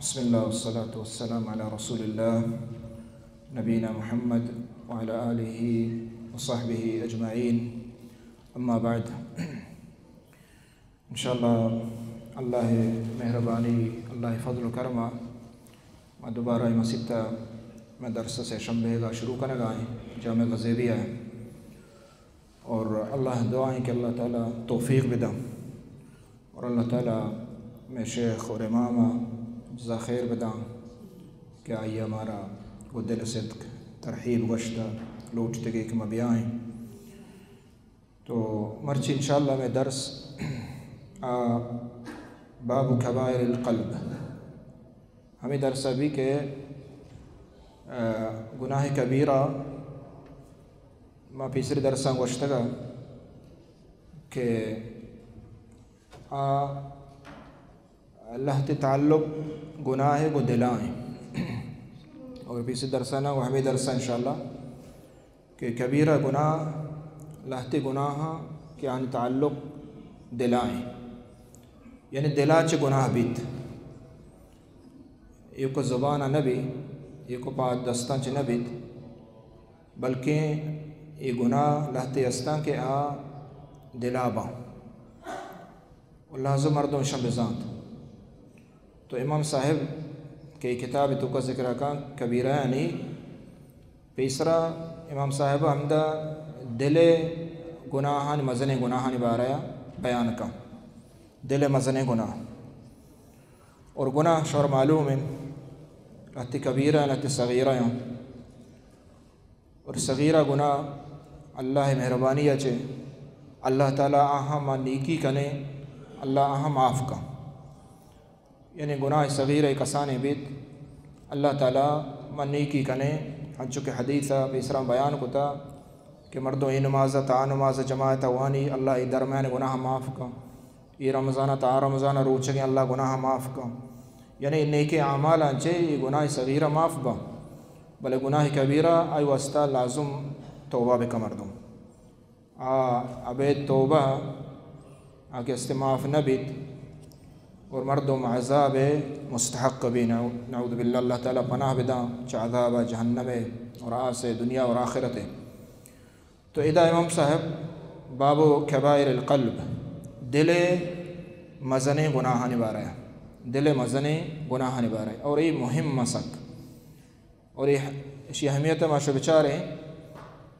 بسم الله والصلاة والسلام على رسول الله نبينا محمد وعلى آله وصحبه أجمعين. أما بعد. انشاءاللہ اللہ ءِ مہربانی، اللہ ءِ فضل و کرم ءَ ما دوبارہ اے مسیت ءَ مئے درس ءِ سے شنبے ءَ شروع کنگ ءَ ایں جامعہ غزیبیہ ءَ۔ اور اللہ دعا ایں کہ اللہ تعالیٰ توفیق بداں اور اللہ تعالیٰ مئے شیخ اور امام ءَ جزا خیر بداں کہ آئی ءَ مارا گوں دل ءِ صدق ترحیب گوشت ءُ لوٹتگے کہ ما بیائیں۔ تو مرچی انشاءاللہ مئے درس آ باب کبائر القلب، ہمے درس ءَ بی کہ، آ، گناہ کبیرہ، ما پیسری درساں گوشتگ ءَ کہ آ لہتے تعلق گناہ ءِ گوں دل ءَ ایں۔ اور پیسری درساں نہ، وہ ہمے درس ءَ انشاءاللہ کہ کبیرہ گناہ، لہتے گناہ کہ آنی تعلق دل ءَ ایں، یعنی دل ءَ چہ گناہ بیت، ایوک ءَ زبان ءَ نہ بی، ایوک ءَ پاد دستاں چہ نہ بیت، بلکیں اے گناہ لہتے استاں کہ آ دل ءَ باں۔ و لازم مردم اشاں بزانت۔ تو امام صاحب کہ اے کتاب ءِ توکا ذکر کن کبیرہ یعنی پیسرا امام صاحب ہمدا دل ءِ گناہانی، مزنیں گناہانی بارہ ءَ بیان کن۔ دل ءِ مزنیں گناہ۔ اور گناہ شمارا معلوم ایں، لہتے کبیرہ ایں، لہتے صغیرہ ایں۔ اور صغیرہ گناہ اللہ ءِ مہربانی ءَ چہ اللہ تعالیٰ آہاں ما نیکی کنیں، اللہ آہاں معاف کن۔ یعنی گناہ صغیرہ کسانیں بیت، اللہ تعالیٰ ما نیکی کنیں، ہنچو کہ حدیث ءَ پیسرا بیان کتا کہ مردم اے نماز ءَ تا آ نماز ءَ جماعت ءَ وانی، اللہ اے درمیان گناہ معاف کن۔ اے رمضان ءَ تا آ رمضان ءَ روچگیں، اللہ گناہ معاف کن۔ یعنی نیکیں اعمالاں چہ اے گناہ صغیرہ معاف باں، بلے گناہ کبیرہ آئی واسطہ لازم توبہ بکن مردم۔ آ ابید توبہ آ کہ است معاف نہ بیت اور مردم عذاب ءِ مستحق بی۔ نعو-، نعوذ باللہ، اللہ تعالیٰ پناہ بداں چہ عذاب جہنم ءِ اور آس ءِ دنیا اور آخرت ءِ۔ تو ادا امام صاحب باب کبائر القلب، دل ءِ مزنیں گناہانی بارہ ءَ، دل ءِ مزنیں گناہانی بارہ ءَ، اور اے مہم ءَ سک۔ اور اے، اشی اہمیت ءَ ما شو بچاریں۔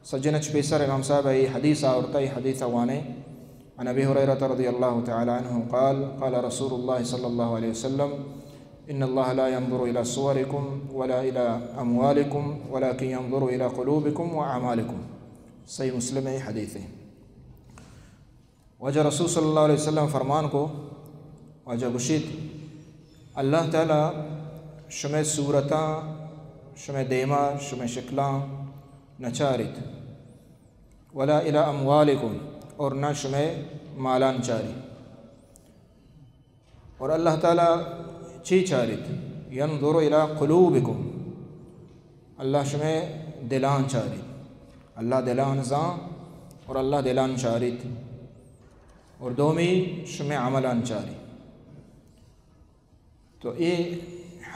سجن چہ پیسر امام صاحب اے حدیث آورتا، اے حدیث ءَ وانیں۔ عن ابی ہریرہ رضی اللہ تعالیٰ عنہ قال، قال رسول اللہ صلی اللہ علیہ وسلم، ان اللہ لا ينظر الى صورکم ولا الى اموالکم ولكن ينظر الى قلوبکم واعمالکم۔ صحیح مسلم ءِ حدیث ایں۔ واجہ رسول صلی اللہ علیہ وسلم فرمان کو، واجہ گوشیت، اللہ تعالیٰ شمئے صورتاں، شمئے دیما، شمئے شکلاں نہ چاریت، ولا الی اموالکم، اور نہ شمئے مالان چاری۔ اور اللہ تعالیٰ چی چاریت؟ ینظر الی قلوبکم، اللہ شمئے دلان چاریت۔ اللہ دلان زان اور اللہ دلان چاریت، اور دومی شمئے عملان چاری۔ تو اے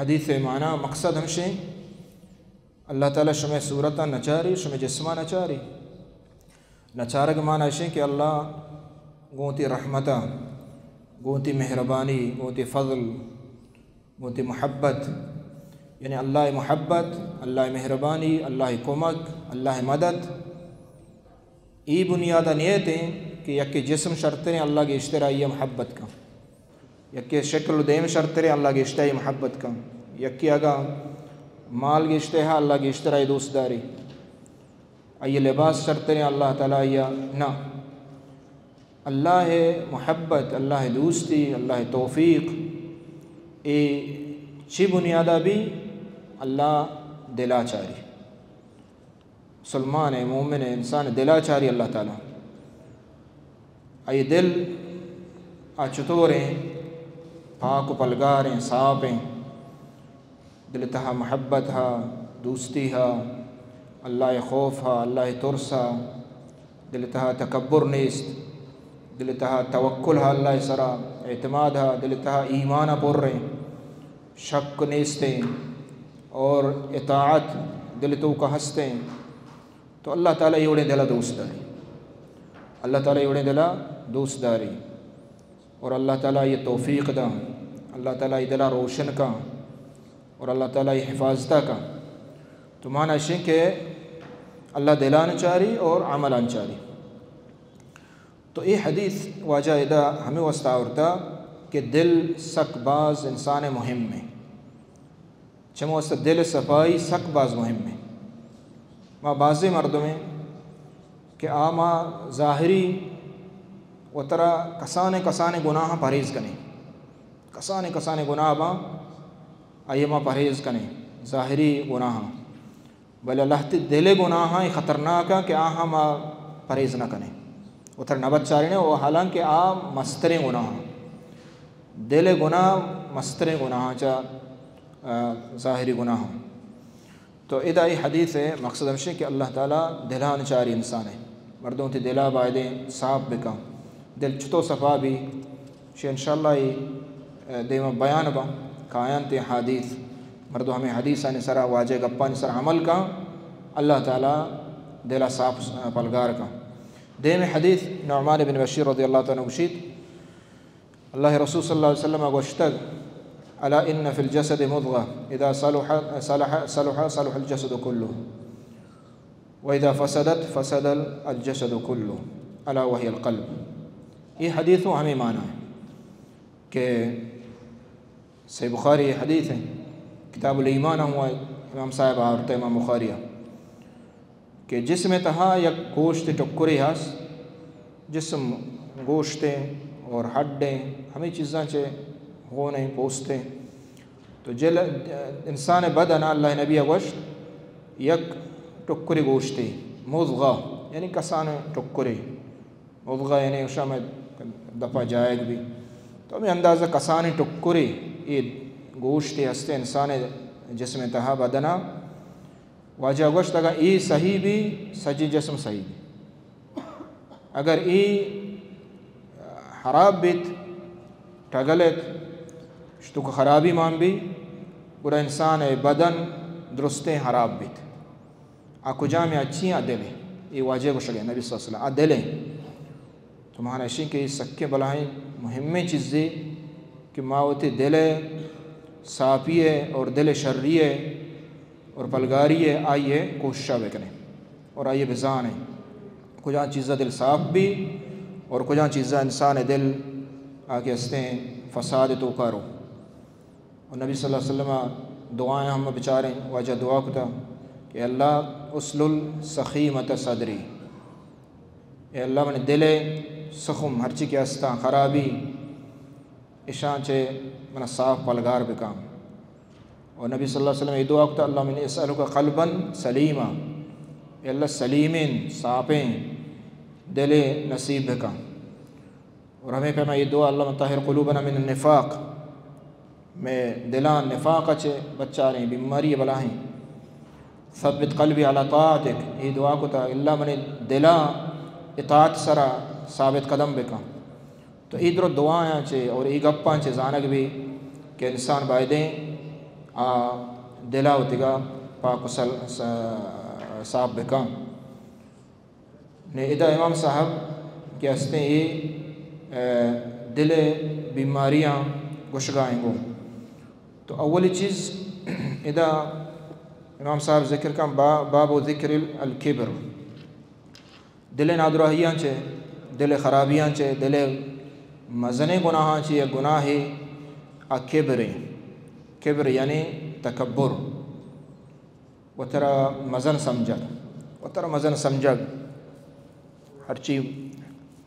حدیث ءِ معنی، مقصد ہمشیں، اللہ تعالیٰ شمئے صورتاں نہ چاری، شمئے جسماں نہ چاری۔ نہ چارگ ءِ معنی اشیں کہ اللہ گوں وتی رحمت ءَ، گوں وتی مہربانی، گوں وتی فضل، گوں وتی محبت، یعنی اللہ ءِ محبت، اللہ ءِ مہربانی، اللہ ءِ کمک، اللہ ءِ مدد، اے بنیاد ءَ نیت ایں کہ یکے جسم شرتریں، اللہ گیشتر آئی ءَ محبت کن۔ یکے شکل و دیم شرتریں، اللہ گیشتر آئی ءَ محبت کن۔ یکے اگاں مال گیشتر ہا، اللہ گیشتر آئی ءَ دوست داری۔ آئی ءِ لباس شرتریں، اللہ تعالیٰ آئی ءَ نہ۔ اللہ ءِ محبت، اللہ ءِ دوستی، اللہ ءِ توفیق، اے چی بنیاد ءَ بی؟ اللہ دل ءَ چاری۔ مسلمان ءِ، مومن ءِ، انسان ءِ دل ءَ چاری اللہ تعالیٰ۔ آئی دل آ چطوریں؟ پاک و پلگاریں، صاف ایں۔ دل ءِ تہا محبت ہا، دوستی ہا، اللہ ءِ خوف ہا، اللہ ءِ ترس ہا۔ دل ءِ تہا تکبر نیست۔ دل ءِ تہا توکل ہا، اللہ ءِ سرا اعتماد ہا۔ دل ءِ تہا ایمان ءَ پر ایں۔ شک نیستیں اور اطاعت دل توکا ہستیں، تو اللہ تعالیٰ اے وڑیں دلا دوست داری۔ اللہ تعالیٰ اے وڑیں دلا دوست داری اور اللہ تعالیٰ اے توفیق دا، اللہ تعالیٰ اے دلا روشن کا اور اللہ تعالیٰ اے حفاظتا کا۔ تو معنی اشیں کہ اللہ دلان چاری اور عملان چاری۔ تو اے حدیث واجہ ادا ہمے واسطہ آورتا کہ دل سک باز انسان مہم ایں۔ چمے واسطہ دل صفائی سک باز مہم ایں۔ ما بازیں مردمیں کہ آ ما ظاہری وترا کسانیں کسانیں گناہاں پرہیز کنیں، کسانیں کسانیں گناہ باں، آئی ما پرہیز کنیں، ظاہری گناہاں۔ بلے لہتے دل ءِ گناہاں اے خطرناک اَں کہ آہاں ما پرہیز نہ کنیں، وترا نہ بچارینیں، و حالانکہ آ مستریں گناہ اَں۔ دل ءِ گناہ مستریں گناہ اَں چہ، آ، ظاہری گناہ اَں۔ تو ادا اے حدیث ءِ مقصد ہمشیں کہ اللہ تعالیٰ دلان چاری انسان ءِ۔ مردم وتی دلا بایدیں صاف بکن۔ دل چتو صفا بی، شی انشاءاللہ اے، اے، دیما بیان باں، کایاں تے حدیث، مردم ہمے حدیثانی سرا، واجہ گپانی سرا عمل کن، اللہ تعالیٰ دلا صاف، اے، پلگار کن۔ دیمی حدیث نعمان بن بشیر رضی اللہ تعالیٰ عنہ گوشیت، اللہ رسول صلی اللہ علیہ وسلم گوشتگ، الا ان فی الجسد مضغة اذا صلح، صلح، صلح، صلح الجسد كله۔ و اذا فسدت فسد الجسد كله الا وهي القلب۔ اے حدیث ءِ ہمے معنی ایں کہ صحیح بخاری ءِ حدیث ایں، کتاب الایمان ہم امام صاحب آورتا، امام بخاری ءَ، کہ جسم ءِ تہا یک گوشت ٹکرے ہست، جسم گوشت ایں اور ہڈ ایں، ہمے چیزاں چہ خون ایں، پوست ایں۔ تو جل، انسان ءِ بدن ءَ اللہ ءِ نبی ءَ گوشت، یک ٹکرے گوشتے، مضغہ، یعنی کسانیں ٹکرے، مضغہ یعنی شام دپا جائگ بی۔ تو ہمے اندازہ کسانیں ٹکرے اے گوشتے ہستے انسان ءِ جسم ءِ تہا، بدن ءَ۔ واجہ گوشت، اگاں اے صحیح بی، سجیں جسم صحیح بی۔ اگر اے حراب بیت، ٹگل ایت، اشتوک خرابی مان بی، گڑا انسان ءِ بدن درستیں حراب بیت۔ آ کجام ایں؟ آ چی ایں؟ آ دل ایں۔ اے واجہ گوشگ ءَ نبی صلی اللہ علیہ وسلم، آ دل ایں۔ تو مانا اشیں کہ اے سکیں بلاہیں مہمیں چیزے کہ ما وتی دل ءِ صافی ءَ اور دل ءِ شری ءَ اور پلگاری ءَ آئی ءِ کوشش ءَ بکنیں اور آئی ءَ بزانیں۔ کجام چیز ءَ دل صاف بی اور کجام چیز ءَ انسان ءِ دل آ کہ ہستیں فساد ءِ توکا رو۔ اور نبی صلی اللہ علیہ وسلم ءِ دعایاں ہم بچاریں، واجہ دعا کتا کہ اللہ اسلل سخیمۃ صدری، اے اللہ منی دل ءِ سخم ہرچی کہ ہستاں خرابی، اشاں چہ منا صاف پلگار بکن۔ اور نبی صلی اللہ علیہ وسلم ءَ اے دعا کتا، اللہم انی اسألک قلبا سلیما، اے اللہ سلیمیں، صافیں دلے نصیب بکن۔ اور ہمے پیما اے دعا، اللہم طہر قلوبنا من النفاق، مئے دلاں نفاق ءَ چہ بچاریں، بیماری بلاہیں۔ ثبت قلبی علی طاعتک، اے دعا کتا، اللہ منی دلاں اطاعت سرا ثابت قدم بکن۔ تو اے درو دعایاں چہ اور اے گپاں چہ زانگ بی کہ انسان بایدیں آ دلا وتیگا پاک و سل-، س-، صاف بکن۔ نے ادا امام صاحب کہ ہستیں اے، اے، دل ءِ بیماریاں گوشگا ایں گوں۔ تو اولی چیز ادا امام صاحب ذکر کن با-، باب و ذکر ال-، الکبر۔ دل ءِ نادراہیاں چہ، دل ءِ خرابیاں چہ، دل ءِ مزنیں گناہاں چہ یک گناہے آ کبر ایں۔ کبر یعنی تکبر۔ وترا مزن سمجھگ، وترا مزن سمجھگ، ہرچی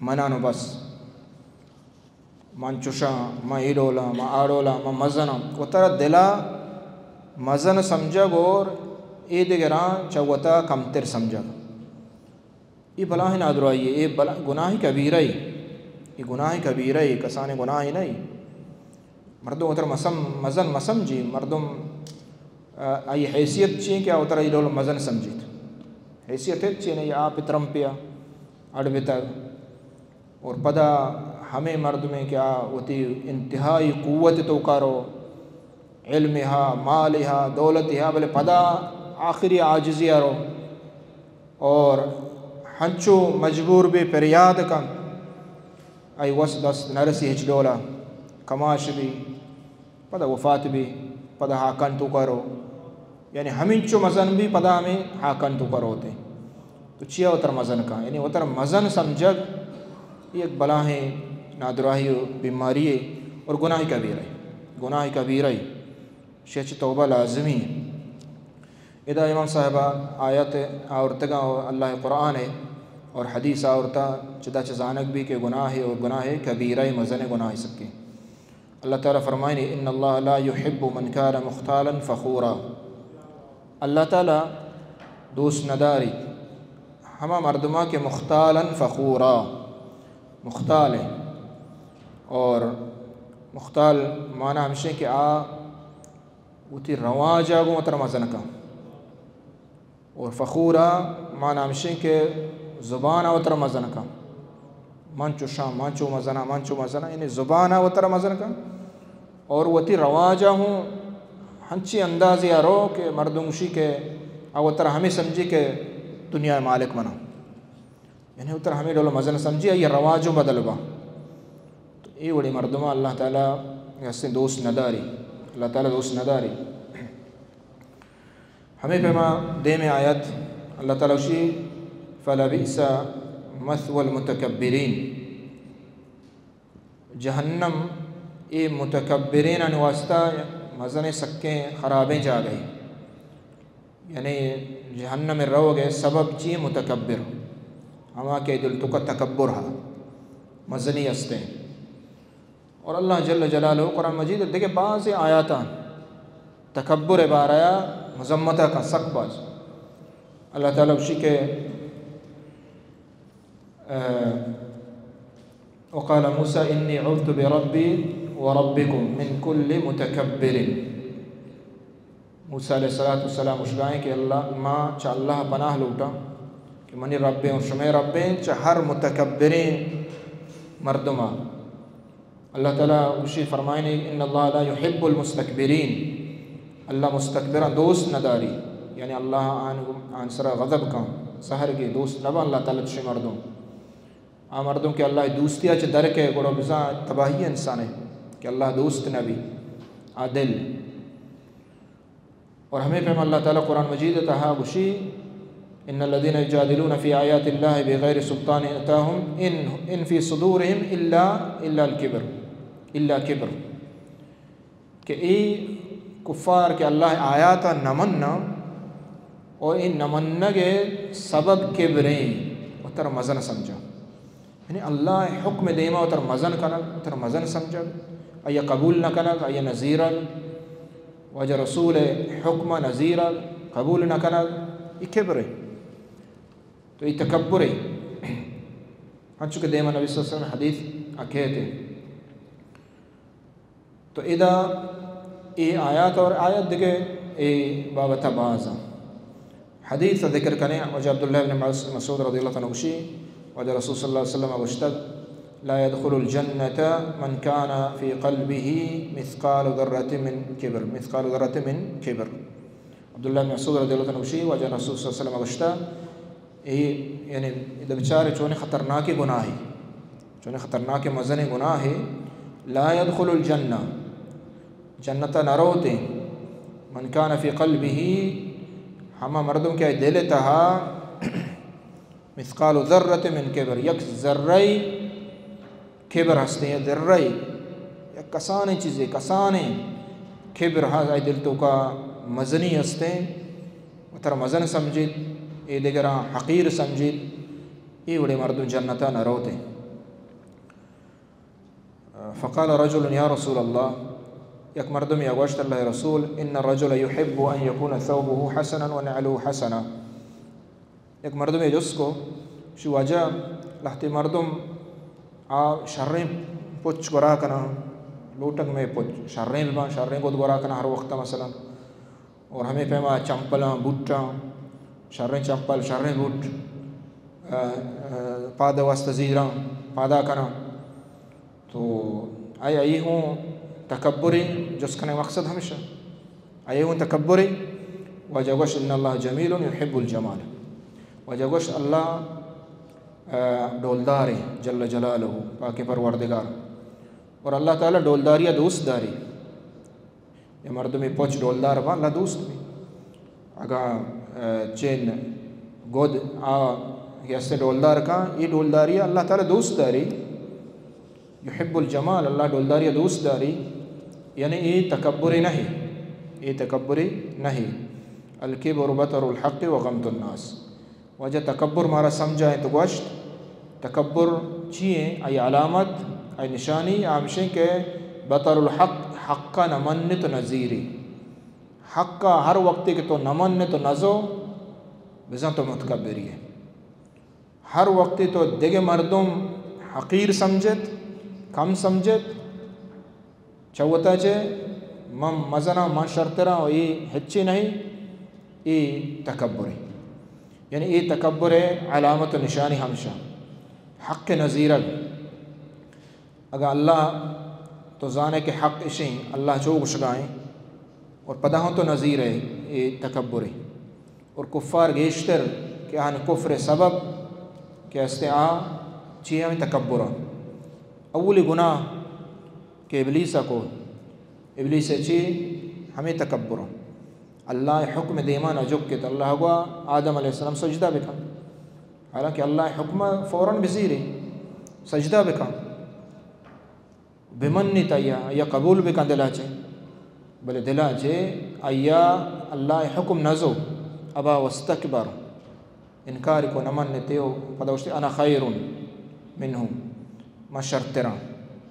منان و بس، من چشاں، من اے ڈولاں، من آ ڈولاں، من مزناں، وترا دلا مزن سمجھگ اور اے دگراں چہ وتا کمتر سمجھگ۔ اے بلاہیں نادراہی اے، اے بلا-، گناہ کبیرہ اے، اے گناہ کبیرہ اے، کسانیں گناہے نہ اے۔ مردم وترا مسم-، مزن مسمجھی، مردم، آ، آئی حیثیت چی ایں کہ آ وترا اے ڈول مزن سمجھیت؟ حیثیت ہچ چی نہ اے، آ پہ ترمپیا اڈ بتگ۔ اور پدا ہمے مردمے کہ آ وتی انتہائی قوت توکا رو، علم ہا، مال ہا، دولت ہا، بلے پدا آخری عاجزی ءَ رو اور ہنچو مجبور بی، پریاد کن، آئی وس دست نہ رسی ہچ ڈولا، کماش بی، پدا وفات بی، پدا ہاکان توکا رو، یعنی ہمینچو مزن بی، پدا ہمیں ہاکان توکا روتے۔ تو چیا وتر مزن کن؟ یعنی وتر مزن سمجھگ یک بلاہیں نادراہی و بیماری ہے اور گناہ کبیرہ ہے، گناہ کبیرہ ہے۔ شہ چہ توبہ لازمی ہے۔ ادا امام صاحبہ آیت آورتگاں و اللہ قرآن ہے اور حدیث آورتا، چدا چہ زانگ بی کہ گناہ ہے اور گناہ کبیرہ، مزن گناہ سکے۔ اللہ تعالیٰ فرمائنی، ان اللہ لا يحب من كان مختالا فخورا۔ اللہ تعالیٰ دوست نداری ہما مردما کہ مختالا فخورا، مختال ہے۔ اور مختال معنی ہمشیں کہ آ وتی رواجا گوں وتر مزن کن۔ اور فخورا معنی ہمشیں کہ زبان ءَ وتر مزن کن۔ من چوشاں، من چو مزناں، من چو مزناں، یعنی زبان ءَ وتر مزن کن۔ اور وتی رواج ءَ ہوں ہنچی اندازے ءَ رو کہ مردم گوشی کہ آ وتر ہمیں سمجھی کہ دنیا ءِ مالک منا۔ یعنی وتر ہمیں ڈول مزن سمجھی، آئی رواج و بدل با۔ تو اے وڑی مردم اللہ تعالیٰ ہستیں دوست نداری، اللہ تعالیٰ دوست نداری۔ ہمے پیما دیمے آیت اللہ تعالیٰ گوشی، فلبئس مثوى المتكبرين۔ جہنم اے متکبرینانی واسطہ مزنیں سکیں خرابیں جاگہے۔ یعنی جہنم روگ ءِ سبب چی؟ متکبر، ہما کہ دل توکا تکبر ہا، مزنی ہستیں۔ اور اللہ جل جلالہ قرآن مجید دگہ بعض آیاتاں تکبر بارہ مذمت کا سک باز۔ اللہ تعالیٰ گوشی کہ، اه، وقال موسى إني عذت بربي وربكم من كل متكبر۔ موسیٰ علیہ الصلوۃ والسلام گوشگائیں کہ اللہ، ما چہ اللہ پناہ لوٹاں کہ منی ربیں اور شمئے ربیں چہ ہر متکبریں مردما۔ اللہ تعالیٰ گوشی، فرمائنی، ان اللہ لا يحب المستكبرين، اللہ مستکبراں دوست نداری، یعنی اللہ آن، آن سرا غضب کن، زہر گے، دوست نبا اللہ تعالیٰ چشیں مردم۔ آ مردم کہ اللہ دوستیا چہ درکے، گڑا بزاں تباہی انسانے کہ اللہ دوست نبی، آ دل۔ اور ہمے پیم اللہ تعالیٰ قرآن مجید تہا گوشی، ان الذين يجادلون في آيات الله بغير سلطان أتاهم إن، إن في صدورهم إلا، إلا الكبر، إلا كبر، کہ اے کفار کہ اللہ آیات نہ مننا اور اے نہ منگ سبب کبریں، وتر مزن سمجھا۔ یعنی اللہ حکم دیما وتر مزن کنگ، وتر مزن سمجھگ، آیا قبول نہ کنگ، آیا نہ زیرگ، واجہ رسول حکم نہ زیرگ، قبول نہ کنگ، یہ کبر ہے۔ تو یہ تکبر ہے۔ ہنچو کہ دیما نبی صلی اللہ علیہ وسلم حدیث اکیتے۔ تو ادا اے آیات اور آیات دگہ اے بابت باز ہیں۔ حدیث ذکر کنے، واجہ عبداللہ بن مس-، مسعود رضی اللہ تعالیٰ عنہ گوشی، واجہ رسول صلی اللہ علیہ وسلم گوشتگ، لا يدخل الجنة من كان في قلبه مثقال ذرة من كبر، مثقال ذرة من كبر۔ عبداللہ بن مسعود رضی اللہ تعالیٰ عنہ گوشی، واجہ رسول صلی اللہ علیہ وسلم گوشتگ، اے، یعنی، ادا بچارے چونیں خطرناکیں گناہے، چونیں خطرناکیں مزنیں گناہے، لا يدخل الجنة، جنتا نہ روتیں، من كان في قلبه، ہما مردم کہ آئی دل تہا، مثقال ذرة من كبر، یک ذرہ کبر ہستیں، یا ذرہ یک کسانیں چیزے، کسانیں کبر ہا آئی دل توکا مزنی ہستیں، وتر مزن سمجھیت، اے دگراں حقیر سمجھیت، اے وڑیں مردم جنتا نہ روتیں۔ فقال رجل يا رسول الله، یک مردمے گوشت، اللہ رسول، ان الرجل يحب ان يكون ثوبه حسنا ونعله حسنا۔ یک مردمے جست کو، شی واجہ، لہتے مردم آ شریں پچ گورا کناں، لوٹگ مئے پچ شریں بباں، شریں گد گورا کناں ہر وقت مثلاً۔ اور ہمے پیما چمپلاں، بوٹاں، شریں چمپل، شریں بوٹ، آ، آ، پاد واسطہ زیراں، پادا کناں۔ تو آئی، آئی ہوں تکبریں جست کنگ مقصد ہمیشہ۔ اے ہوں تکبرے۔ واجہ گوشت، ان اللہ جمیل یحب الجمال۔ واجہ گوشت، اللہ، آ، ڈولدارے، جل جلالہ، پاک پروردگار۔ اور اللہ تعالی ڈولداری دوست داری۔ اے مردمے پچ ڈولدار باں، اللہ دوست بی۔ اگاں، آ، چین گد آ کہ اسے ڈولدار کاں، اے ڈولداری اللہ تعالی دوست داری۔ یحب الجمال، اللہ ڈولداری دوست داری، یعنی اے تکبر نہ اے، اے تکبر نہ اے۔ الکبر بطر الحق و غمط الناس۔ واجہ تکبر مارا سمجھائیں تو گوشت، تکبر چی ایں؟ آئی علامت، آئی نشانی ہمشیں کہ بطر الحق، حق نہ منت و نہ زیری۔ حق ہر وقتے کہ تو نہ منت و نہ زو، بزاں تو متکبری ئے۔ ہر وقتے تو دگہ مردم حقیر سمجھت، کم سمجھت، چہ وتا چہ من مزناں، من شرتراں و اے ہچی نہ اے، اے تکبرے۔ یعنی اے تکبرے علامت و نشانی ہمشہ۔ حق نزیرگ۔ اگاں اللہ تو زانے کہ حق اشیں، اللہ چو گشگائیں، اور پدا ہوں تو نزیرے، اے تکبرے۔ اور کفار گیشتر کہ آہانی کفر سبب کہ استے آ چی ہمیں تکبر۔ اولی گناہ کہ ابلیس کو، ابلیس چی ہمیں تکبر۔ اللہ حکم دیما نہ جکت، اللہ گوا آدم علیہ السلام سجدہ بکن۔ حالانکہ اللہ حکم فوراً بزیرے، سجدہ بکن۔ بمنیت آیا، آیا قبول بکن دلا چے، بلے دلا چے آیا اللہ حکم نزو، ابا واستکبر، انکار کو، نہ منتے و پدا گوشتے، انا خیر منہ، ما شرتراں۔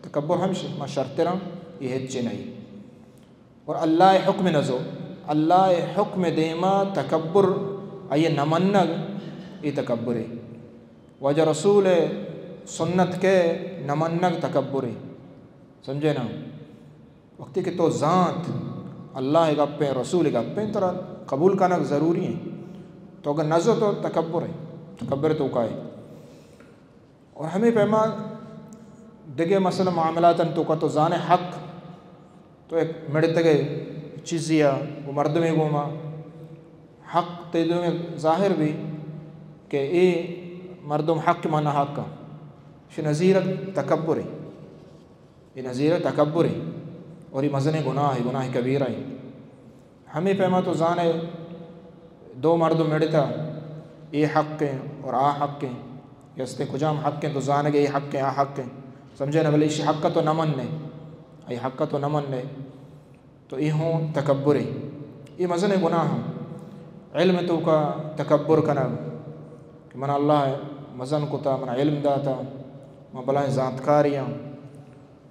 تکبر ہمشی، ما شرتراں، یہ ہچے نہیں۔ اور اللہ حکم نزو، اللہ حکم دیما تکبر، آئی نہ منگ، یہ تکبرے۔ واجہ رسول سنت کے نہ منگ تکبرے۔ سمجھے نا؟ وقتی کہ تو زانت اللہ گپیں، رسول گپیں، ترا قبول کنگ ضروری ہیں۔ تو اگر نزو تو تکبر ہے، تکبر تو کا ہے۔ اور ہمیں پیما دگہ مسئلہ معاملات انت، تو کا تو زانے حق، تو ایک مڑتگے چیزی آ، وہ مردمے گوما حق تے دو ظاہر بھی کہ اے مردم حق ما نہ حق، شی نظیر تکبر ہے۔ اے نظیر تکبر ہے اور یہ مزن گناہ ہے، گناہ کبیرہ ہے۔ ہمیں پیما تو زانے دو مردم مڑتا، اے حق ہیں اور آ حق ہیں، کہ استے کجام حق ہیں تو زانگے اے حق ہیں، آ حق ہیں۔ سمجھے نا؟ بلے اسی حق تو نہ مننے، اے حق تو نہ مننے، تو اے ہوں تکبر ہے۔ اے مزن گناہ ہیں۔ علم تو کا تکبر کنگ کہ من اللہ مزن کتا، من علم داتا، من بلائیں زانتکاری ہاں۔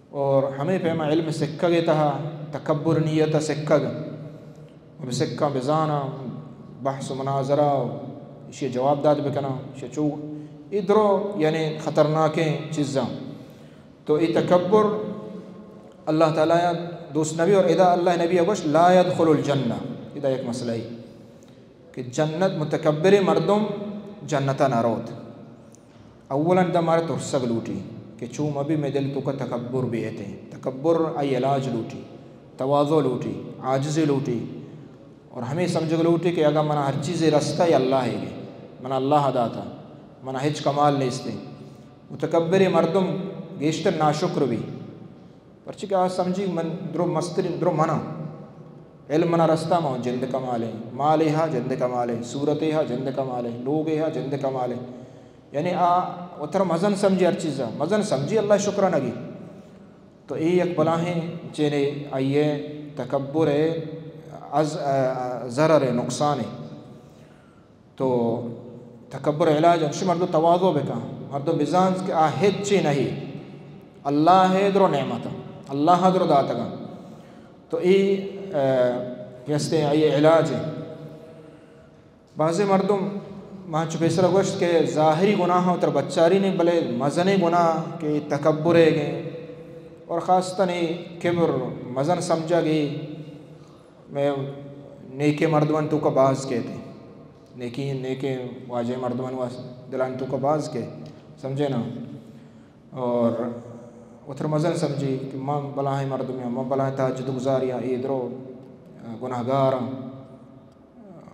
اور ہمیں پیما علم سکگ ء تہا تکبر نیت ء سکگ، بہ سکاں، بزاناں، بحث و مناظرہ و ایشی جواب داد بکناں، ایشی چو، اے درو یعنی خطرناکیں چیزاں۔ تو اے تکبر اللہ تعالی دوست نبی، اور ادا اللہ نبی گوشت، لا يدخل الجنہ۔ ادا یک مسئلہ ای کہ جنت، متکبر مردم جنت نہ روت۔ اولاً دا مارا ترسگ لوٹی کہ چو مبی مئے دل توکا تکبر بیتیں۔ تکبر آئی علاج لوٹی، تواضع لوٹی، عاجزی لوٹی، اور ہمیں سمجھگ لوٹی کہ اگاں منا ہر چیزے رستہ، اے اللہ ہے، منا اللہ داتا، منا ہچ کمال نیستے۔ متکبر مردم گیشتر ناشکر بی۔ پرچہ کہ آ سمجھی من درو مسترین، درو منا۔ علم منا رستہ، ما جند کمالیں۔ مالے ہا جند کمالیں۔ صورتے ہا جند کمالیں۔ لوگے ہا جند کمالیں۔ یعنی آ وتر مزن سمجھی ہر چیزا۔ مزن سمجھی اللہ شکر نگی۔ تو اے یک بلاہیں چیرے آئیے تکبر ہے، از، ضرر ہے، نقصان ہے۔ تو تکبر علاج انشی مردم تواضع بکن، مردم بزانت کہ آ ہچی نہیں، اللہ ہے درو نعمت، اللہ درو داتگا۔ تو ای، اه، کہ ہستے آئی علاج ہے۔ بعضی مردم، ما چو پیسرا گوشت کہ ظاہری گناہ تر بچاری نہیں، بلے مزنیں گناہ کہ تکبر ہے گئے، اور خاص تنی کبر، مزن سمجھا گئی۔ مئے نیکیں مردمانی توکا باز کیت۔ نیکیں، نیکیں واجہیں مردمانی واس-، دلانی توکا باز کیت۔ سمجھے نا؟ اور وتر مزن سمجھی کہ من بلاہیں مردمے آں، من بلاہیں تہجد گزارے آں، اے درو گناہگاراں،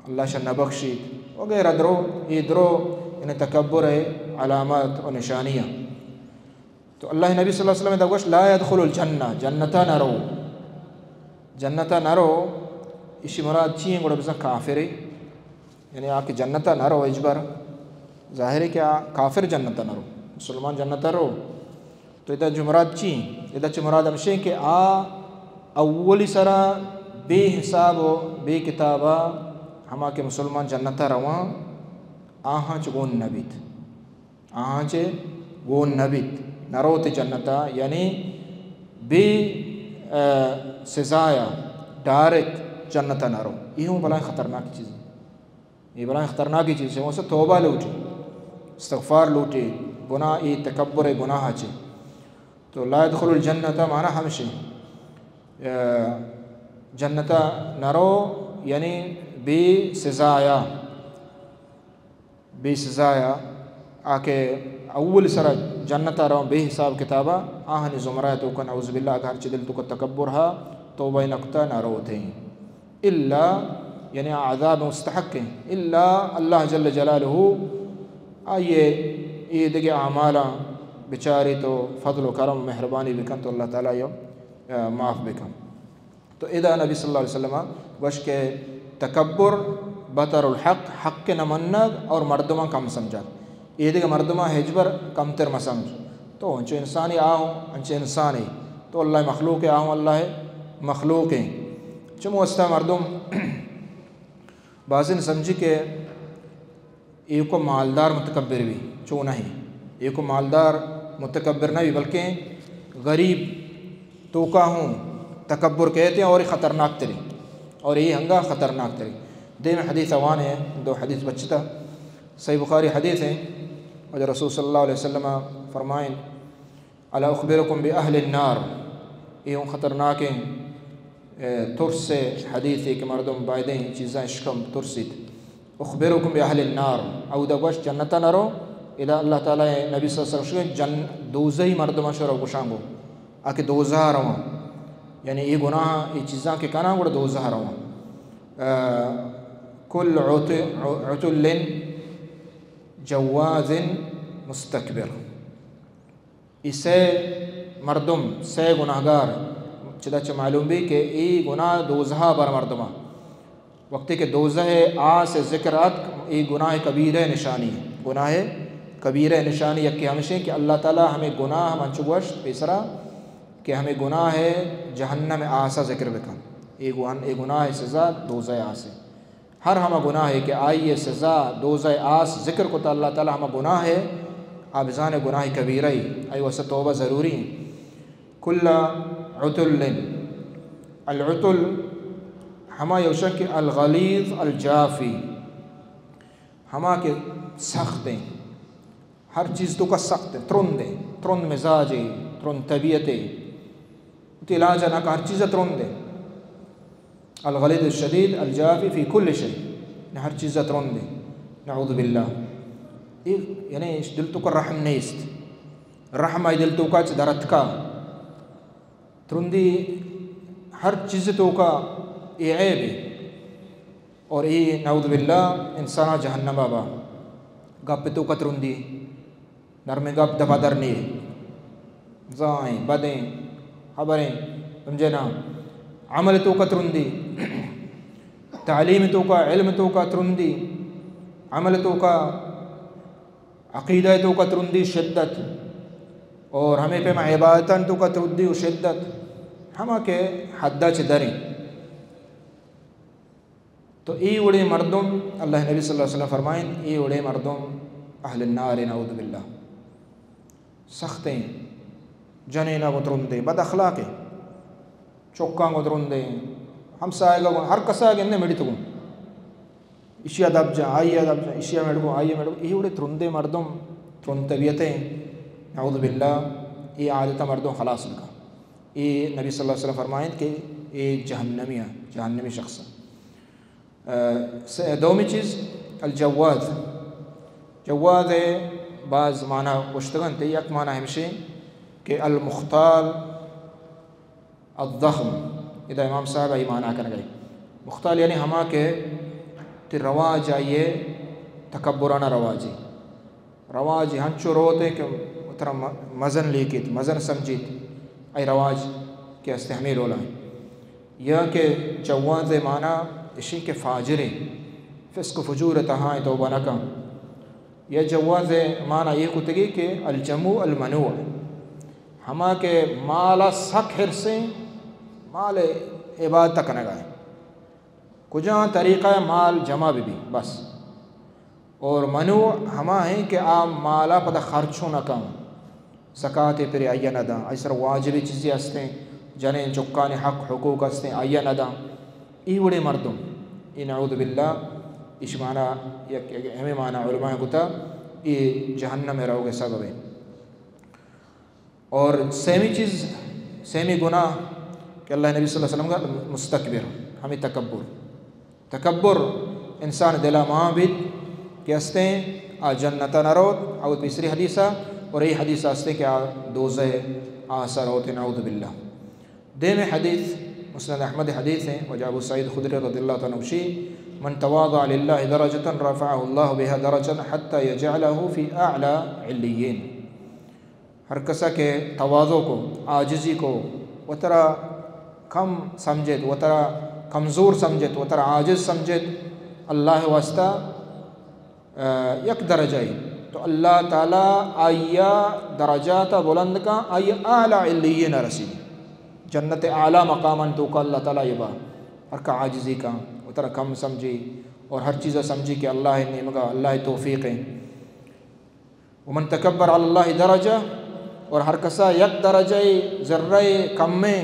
اللہ شہ نہ بخشیت وغیرہ درو، اے درو یعنی تکبر ءِ علامت و نشانی اَں۔ تو اللہ نبی صلی اللہ علیہ وسلم ادا گوشت، لا يدخل الجنة، جنتا نہ رو، جنتا نہ رو، اشی مراد چی ایں؟ گڑا بزاں کافرے، یعنی آ کہ جنتا نہ رو ہچبر، ظاہر ہے کہ آ کافر جنتا نہ رو، مسلمان جنتا رو۔ تو ادا چہ مراد چی ایں؟ ادا چہ مراد ہمشیں کہ آ اولی سرا بے حساب و بے کتابا ہما کہ مسلمان جنتا رواں، آہاں چہ گون نہ بیت۔ آہاں چہ گون نہ بیت، نہ روت جنتا، یعنی بے، آ، سزایا ڈائریکٹ جنتا نہ رو۔ اے ہوں بلائیں خطرناک چیز۔ اے بلائیں خطرناکیں چیز۔ واسطہ توبہ لوٹی، استغفار لوٹی، گناہ، اے تکبر گناہ چہ۔ تو لا يدخل الجنة معنی ہمشیں، آ، جنتا نہ رو، یعنی بے سزایا۔ بے سزایا، آ کہ اول سرا جنتا رواں بے حساب کتابا، آہانی زمرہ توکا نعوذ باللہ، اگہ ہرچی دل توکا تکبر ہا، توبہ نکتا، نہ روتیں۔ الا، یعنی آ عذاب مستحق ایں، الا اللہ جل جلالہ آئیے اے دگہ اعمالاں بچاریت و فضل و کرم و مہربانی بکنت و اللہ تعالی آئیا، آ، معاف بکنت۔ تو ادا نبی صلی اللہ علیہ وسلم گوشت کہ تکبر، بطر الحق، حق نہ منگ اور مردماں کم سمجھگ۔ اے دگہ مردماں ہچبر کمتر مسمجھ۔ تو انچو انسانی آ ہوں انچو انسانے۔ تو اللہ مخلوق، آ ہوں اللہ مخلوق ایں۔ چمو واسطہ مردم بازن سمجھی کہ ایوک مالدار متکبر بی، چو نہ ایں۔ ایوک مالدار متکبر نہ بی، بلکیں غریب توکا ہوں تکبر کئیت اور خطرناک تریں، اور اے ہنگا خطرناک تریں۔ دیم حدیث آ وانیں، دو حدیث بچتا، صحیح بخاری حدیث ایں، اور رسول صلی اللہ علیہ وسلم فرمائیں، الا اخبرکم باہل النار، اے ہوں خطرناکیں، اے، ترس ءِ حدیثے کہ مردم بایدیں چیزاں اشکم ترسیت۔ اخبرکم باہل النار، اودا گوشت جنتا نہ رو، ادا اللہ تعالی نبی صلی اللہ علیہ وسلم گوشت جن-، دوزہی مردماں شہ رو گوشاں گو، آ کہ دوزہا رواں، یعنی اے گناہ، اے چیزاں کہ کناں گڑا دوزہا رواں۔ آ، کل عت-، عتل جواز مستکبر۔ اے سئے مردم، سئے گناہگار، چدا چہ معلوم بی کہ اے گناہ دوزہا بر مردماں۔ وقتی کہ دوزہ ءِ آس ءِ ذکر اتک، اے گناہ کبیرہ ءِ نشانی، گناہ کبیرہ ءِ نشانی یکے ہمشیں کہ اللہ تعالی ہمے گناہ، من چو گوشت پیسرا کہ ہمے گناہ ءِ جہنم ءِ آس ءَ ذکر بکن۔ اے گوان-، اے گناہ ءِ سزا دوزہ ءِ آس ءِ۔ ہر ہما گناہے کہ آئی ءِ سزا دوزہ ءِ آس ذکر کتا اللہ تعالی، ہما گناہ ءَ آ بزانے گناہ کبیرہ ای، آئی واسطہ توبہ ضروری ایں۔ کل عتل، العتل ہما یوشن کہ الغلیظ الجافی، ہما کہ سخت ایں، ہر چیز توکا سخت ایں، ترند ایں، ترند مزاج ایں، ترند طبیعت ایں، وتی علاج نہ کا، ہر چیز ترند ایں۔ الغلیظ الشدید الجافی فی کل شیء، نہ ہر چیز ترند ایں، نعوذ باللہ۔ اے یعنی اش دل توکا رحم نیست، رحم آئی دل توکا چہ در اتکا۔ ترندی ہر چیز توکا اے عیب ایں۔ اور اے نعوذ باللہ انسانا جہنما با۔ گپ توکا ترندی، نرمیں گپ دپا در نیے۔ زاہیں، بدیں، ہبریں، سمجھے نا؟ عمل توکا ترندی، تعلیم توکا، علم توکا ترندی، عمل توکا، عقیدہ توکا ترندی، شدت، اور ہمے پیما عبادتان توکا ترندی و شدت، ہما کہ حدا چہ دریں۔ تو اے وڑیں مردم، اللہ نبی صلی اللہ علیہ وسلم فرمائیں، اے وڑیں مردم اہل النار، نعوذ باللہ۔ سختیں، جنینا گوں ترندیں، بد اخلاقیں، چکاں گوں ترندیں، ہمسایگا گوں، ہر کسا گندے مڑی تو گوں۔ اشیا دپ جاں، آئیا دپ جاں، اشیا مڑ گوں، آئیا مڑ گوں۔ اے وڑیں ترندیں مردم، ترند طبیعتیں، نعوذ باللہ، اے عادتا مردم خلاص بکا۔ اے نبی صلی اللہ علیہ وسلم فرمائیں کہ اے جہنمی ایں، جہنمی شخص ایں۔ آ، س-، دومی چیز، الجواز۔ جواز ءِ باز معنی گوشتگ انت، یک معنی ہمشیں کہ المختال الضخم، ادا امام صاحب ای معنی کنگ ءَ۔ مختال یعنی ہما کہ تی رواج آئیے تکبرانہ رواجی۔ رواجی ہنچو روتے کہ وترا م-، مزن لیکیت، مزن سمجھیت، اے رواج کہ استے ہمے ڈولا ہیں۔ یا کہ جواز معنی اشی کہ فاجریں، فسق و فجور تہا ہیں، توبہ نہ کن۔ یا جواز معنی یہ کتگی کہ الجموع المنوع، ہما کہ مالا سک حرصیں، مال عبادت کنگا ہے، کجا طریقہ مال جمع بی بی بس۔ اور منوع ہما ہیں کہ آ مالا پدا خرچو نہ کن، زکاتے پرے آئیا نہ داں، آئی سر واجبی چیزی ہستیں، جنین چکانی حق حقوق ہستیں، آئیا نہ داں۔ ای وڑے مردم، ای نعوذ باللہ، اش معنی یک، یک ہمیں معنی علماء کتا، ای جہنم روگ سبب ہے۔ اور سیمی چیز، سیمی گناہ کہ اللہ نبی صلی اللہ علیہ وسلم کا مستکبر، ہمیں تکبر۔ تکبر انسان دلا مان بیت کہ استیں آ جنتا نہ روت، آ وت پیسری حدیثا، اور ای حدیث استیں کہ آ دوزہ آسا روت، نعوذ باللہ۔ دیم حدیث مسند احمد حدیث ہیں، وجہ ابو سعید خدری رضی اللہ تعالیٰ عنہ گوشی، من تواضع للہ درجة رفعہ اللہ بها درجة حتى يجعله في اعلی علیین۔ ہر کسا کہ تواضع کو، عاجزی کو، وترا کم سمجھت، وترا کمزور سمجھت، وترا عاجز سمجھت، اللہ واسطہ، آ، یک درجہ ای، تو اللہ تعالیٰ آئیا درجات بلند کا، آئی اعلی علیین رسی۔ جنت اعلی مقامن تو کا اللہ تعالیٰ یہ با، ہر کا عاجزی کا، وترا کم سمجھی اور ہر چیزا سمجھی کہ اللہ نیمگا، اللہ توفیق ہے۔ ومن تکبر علی اللہ درجہ، اور ہر کسا یک درجہ ذرہ کم میں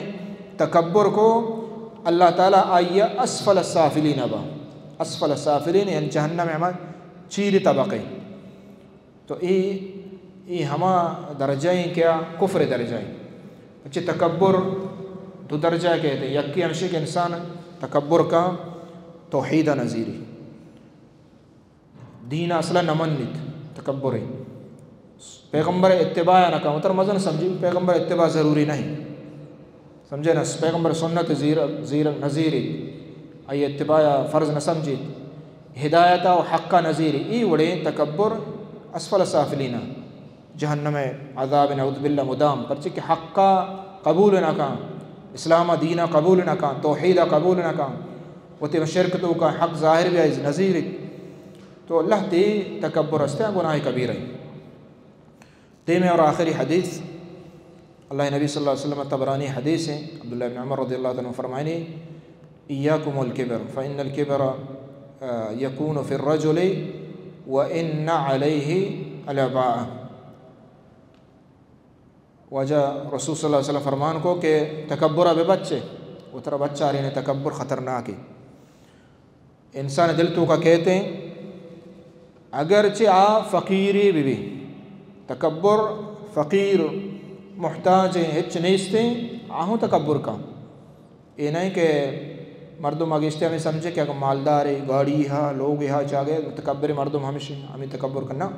تکبر کو، اللہ تعالیٰ آئی اسفل السافلین با۔ اسفل السافلین یعنی جہنم ہما چیر طبقے۔ تو ای، ای ہما درجہ ہیں کیا؟ کفر درجہ ہیں۔ اچھے تکبر دو درجہ کہتے ہیں۔ یکی ہمشی کہ انسان تکبر کا توحید نزیری۔ دین اصلا نہ منیت، تکبر ہے۔ پیغمبر اتباع نہ کن، وتر مزن سمجھی، پیغمبر اتباع ضروری نہیں۔ سمجھے نا؟ پیغمبر سنت زیر، زیر، نزیری، آئی اتباع فرض نہ سمجھیت، ہدایت و حق نزیری، ای وڑیں تکبر اسفل سافلین۔ جہنم ءِ عذاب، نعوذ باللہ، مدام، پرچے کہ حق ءَ قبول نہ کن، اسلام ءِ دین ءَ قبول نہ کن، توحید ءَ قبول نہ کن، وتی شرک توکا حق ظاہر بی، نزیری۔ تو اللہ تی تکبر است، گناہ کبیرہ۔ دیمے اور آخری حدیث، اللہ نبی صلی اللہ علیہ وسلم، طبرانی حدیث ہے، عبداللہ بن عمر رضی اللہ تعالیٰ عنہ فرمائنی، ایاکم الکبر فإن الکبر، آ، یکون فی الرجل وإن علیہ العباء۔ واجہ رسول صلی اللہ علیہ وسلم فرمان کو کہ تکبر ءَ بہ بچے، وترا بچارین، تکبر خطرناک ہے۔ انسان دل توکا کہتے ہیں، اگرچہ آ فقیری بہ بی، تکبر، فقیر، محتاج ہیں، ہچ نیستیں، آہوں تکبر کا۔ اے نہیں کہ مردم اگہ اشتے ہمیں سمجھے کہ اگہ مالدار ہے، گاڑی ہا، لوگ ہا، چاگے، متکبر مردم ہمشی، ہمیں تکبر کرنا۔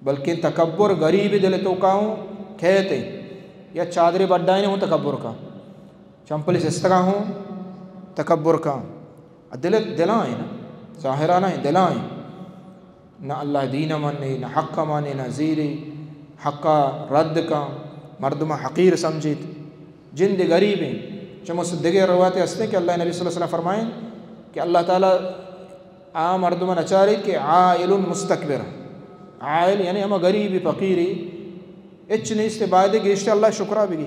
بلکہ تکبر غریب دل توکا ہوں کہتے، یا چادرے بڈائیں ہوں تکبر کا، چمپلی سستگا ہوں تکبر کا۔ دل، دلائیں نا، ظاہرانہ ہیں، دلائیں۔ نہ اللہ دین مانے، نہ حق مانے، نہ زیری، حق رد کا، مردم حقیر سمجھیت۔ جند غریب ہیں۔ چمو دگہ روایت ہستے کہ اللہ نبی صلی اللہ علیہ وسلم فرمائیں کہ اللہ تعالیٰ آ مردم نچاری کہ عائل مستکبر۔ عائل یعنی ہما غریبی، فقیری، ہچ نیست، باید گیشتر اللہ شکرا بگی۔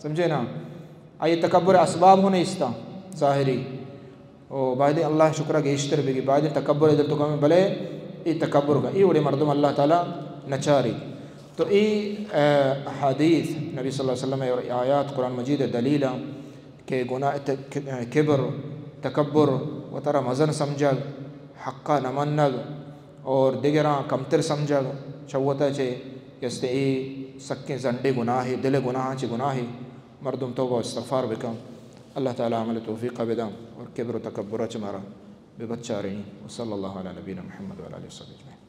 سمجھے نا؟ آئی تکبر اسباب ہو نیستا ظاہری۔ او باید اللہ شکرا گیشتر بگی، باید تکبر دل توکا، بلے ای تکبر کا، ای وڑے مردم اللہ تعالیٰ نچاری۔ تو ای، اے، حدیث نبی صلی اللہ علیہ وسلم اور آیات قرآن مجید دلیل کہ گناہ، ت-، ک-، کبر، تکبر، وترا مزن سمجھگ، حقا نہ منگ اور دگراں کمتر سمجھگ، چہ وتا چہ است اے سکیں زنڈے گناہے، دل گناہاں چہ گناہے۔ مردم توبہ و استغفار بکن، اللہ تعالیٰ عمل توفیق بدن اور کبر و تکبر چہ مارا ببچارین۔ وصلی اللہ علی نبینا محمد وعلی آلہ وصحبہ اجمعین۔